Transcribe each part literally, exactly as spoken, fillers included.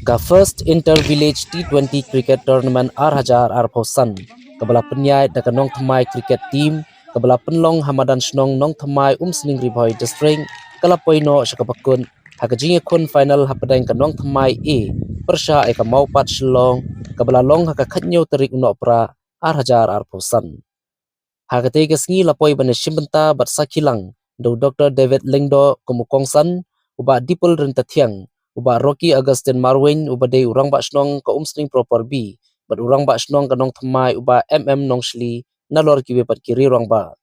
Ka First Inter Village T twenty Cricket Tournament ar hajar arphew san, kaba la pynïaid da ka Nongthymmai Cricket Team, kaba la pynlong ha madan shnong Nongthymmai, Umsning, Ri Bhoi District, ka la poi noh sha kaba kut ha ka jingïakhun final hapdeng ka Nongthymmai A pyrshah ïa ka Mawpat Shillong, kaba la long ha ka khathynñiew tarik u Nohprah ar hajar arphew san. Ha katei ka sngi la poi ban ïashim bynta bad sakhi lang da u Doctor David Lyngdoh kum u kongsan, u Bah Dipul Ryntathiang, u Bah Rocky Augustine Marwein uba dei u Rangbah Shnong ka Umsning Proper B, bad u Rangbah Shnong ka Nongthymmai u Bah M M Nongshli, nalor kiwei pat ki riew rangbah.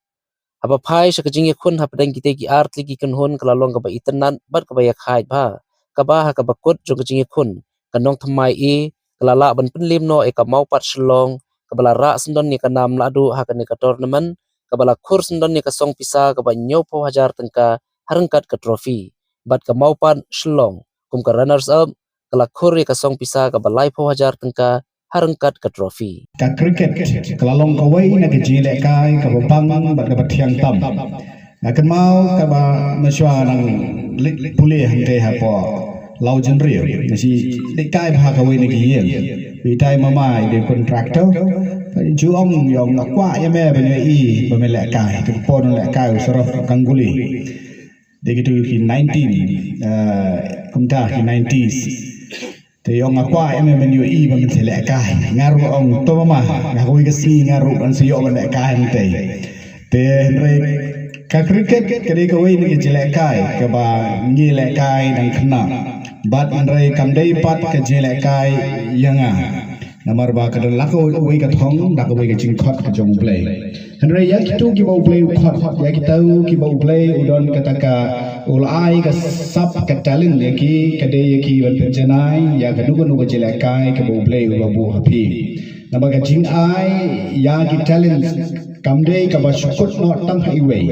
Haba phai sha ka jingïakhun hapdeng kitei ki ar tylli ki kynhun, ka la long kaba itynnad bad kaba ïakhaid bha, kaba ha kaba kut jong ka jingïakhun, ka Nongthymmai A ka la lah ban pynliem noh ïa ka Mawpat Shillong, kaba la rah syndon ïa ka nam lahduh ha kane ka tournament, kaba la khur syndon ïa ka song pisa kaba hynñiewphew hajar tyngka ha ryngkat ka trophy. Bad ka Mawpat Shillong, kum ka runners up, ka la khur ïa ka song pisa kaba laiphew hajar tyngka ha ryngkat ka trophy. Ka cricket ka la long kawei na ka jingïalehkai kaba bang bad kaba thiang tam. Nga kynmaw kaba mynshuwa nang leit pule hangtei hapoh Lawjynriew, nga shu leit kai bha ha kawei na ki ïing. Itai mama i dei contractor. Ju ong, ïa ong, nga kwah ïa me ban ïohi ba me lehkai. Te ka por nang lehkai u Saurav Ganguly. Dei kitu ki nineteen, eh, kumta ki nineties. Te ïa ong, nga kwah ïa me ban ïohi ba men sa lehkai. Nga ruh ong, to mama, nga kawei ka sngi nga ruh ngan sa ïoh ban lehkai hangtei. Te hynrei ka cricket ka dei kawei na ka jingïalehkai kaba ngi lehkai dang khynnah. Bad hynrei kam dei pat ka jingïalehkai ïa nga. Namar ba ka don la kawei ka thong, la kawei ka jingkhot ka jong U Blei. Hynrei ïa kitu kiba U Blei u khot, ïa kitu kiba U Blei u don kata ka, u la ai ka sap ka talent ïa ki, ka dei ïa ki ban pynjanai ïa kano kano ka jingïalehkai kaba U Blei u la buh ha phi. Namar ka jingai ïa ki talent kam dei kaba shu kut noh tang ha iwei.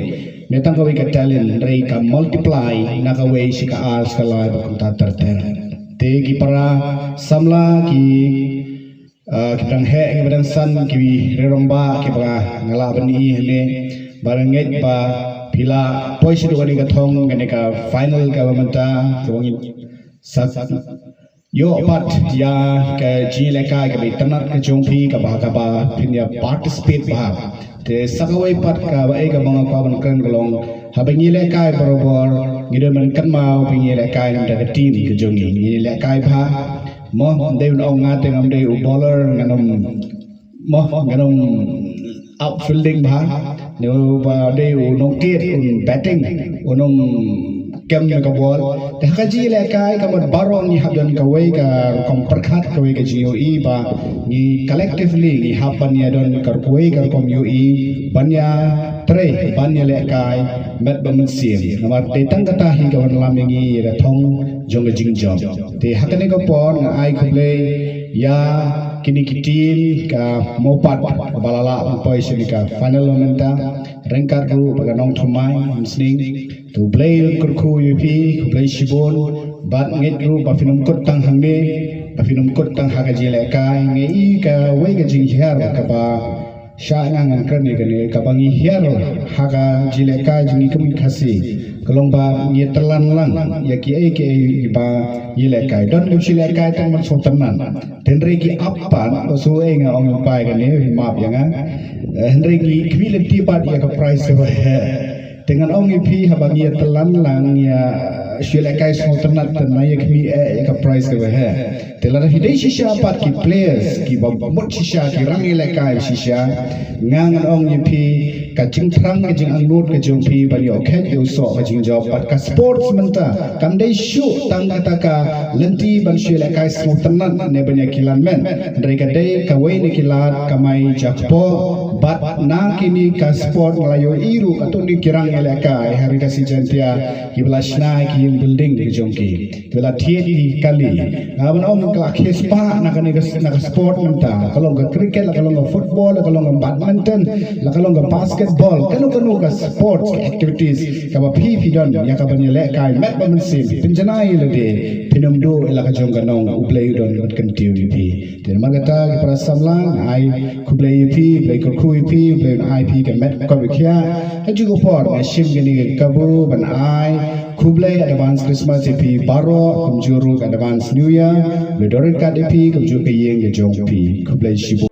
Ne tang kawei ka talent, hynrei ka multiply na kawei sha ka ar sha ka lai bad kumta ter ter. Te ki para samla, ki, ah, kiba dang heh, kiba dang san, ki riew rangbah kiba nga lah ban ïohi hangne, ba nga ngeit ba phi la poi shaduh kane ka thong, kane ka final kaba mynta, kaba ngin sa ïoh pat ïa ka jingïalehkai kaba itynnad ka jong phi, kaba, kaba phin ïa participate bha. Te sa kawei pat kaba, eh, kaba nga kwah ban kren ka long, haba ngi lehkai barabor, ngi dei ban kynmaw ba ngi lehkai na ka team ka jong ngi. Ngi lehkai bha. Mo, ym dei ban ong nga te ngam dei u bowler, ngan ym, mo, ngan ym outfielding bha. Ne uba dei u nongtied, un batting, un nong kem ïa ka bol. Te ha ka jingïalehkai ka mut baroh ngi hap don kawei ka rukom pyrkhat, kawei ka jingïohi ba ngi collectively ngi hap ban ïa don ka kawei ka rukom ïohi ban ïa trei, ban ïa lehkai met bad mynsiem. Namar dei tang kata hi ka wan lam ïa ngi ïa ka thong jong ka jingjop. Te ha kane ka por nga ai khublei ïa kine ki team ka Mawpat kaba la lah ban poi sha kane ka final mynta. Ryngkat ruh bad ka Nongthymmai Umsning. Te U Blei un kyrkhu ïa phi, khublei shibun. Bad ngeit ruh ba phin ym kut tang hangne, ba phin ym kut tang ha ka jingïalehkai. Nga i kawei ka jinghiar kaba shah nga ngan kren ïa kane, kaba ngi hiar ha ka jingïalehkai jong ngi kum ki Khasi, ka long ba ngi tylan lang ïa kiei kiei ba ngi lehkai. Don ki shu lehkai tang ban sngewtynnat. Te hynrei ki ap pat, ba shu, eh, nga ong ïa u pai kane, map ïa nga. Eh, hynrei ngi khmih lynti pat ïa ka prize kaba heh. Te ngan ong ïa phi, haba ngi ïa tylan lang, ngi ïa shu lehkai sngewtynnat, te ngi ïa khmih eh ïa ka prize kaba heh. Te lada phi dei shisha pat ki players kiba mut shisha, ki rangïalehkai shisha, nga ngan ong ïa phi, ka jingthrang, ka jingangnud ka jong phi ban ïoh khet ïoh soh ka jingjop. Bad ka sports mynta kam dei shuh tang kata ka lynti ban shu lehkai sngewtynnat ne ban ïa kilan met. Hynrei ka dei kawei na ki lad kamai jakpoh. Bad na kine ka sport nga la ïohi ruh katto katne ki rangïalehkai ha Ri Khasi Jaiñtia kiba la shna ki ïing building ki jong ki, kiba la thied ki kali. Nga ban ong ka la khie spah na kane ka, na ka sport mynta, ka long ka cricket, la ka long ka football, la ka long ka badminton, la ka long ka basketball, kano kano ka sports, ka activities kaba phi phi don ïa kaban ïalehkai met bad mynsiem, pynjanai ïa lade, phi Num du ila ka jong ka nong, U Blei u don bad kyntiew ïa phi. Te namar kata ki para samla, ai khublei ïa phi, Blei kyrkhu ïa phi, Blei un ai phi ka met ka khiah. Ha juh ka por nga shim kane ka kabu ban ai khublei advance Christmas ïa phi baroh, kumjuh ruh advance New Year. Blei dorit kat ïa phi kumjuh ka ïing ka jong phi. Khublei shibun.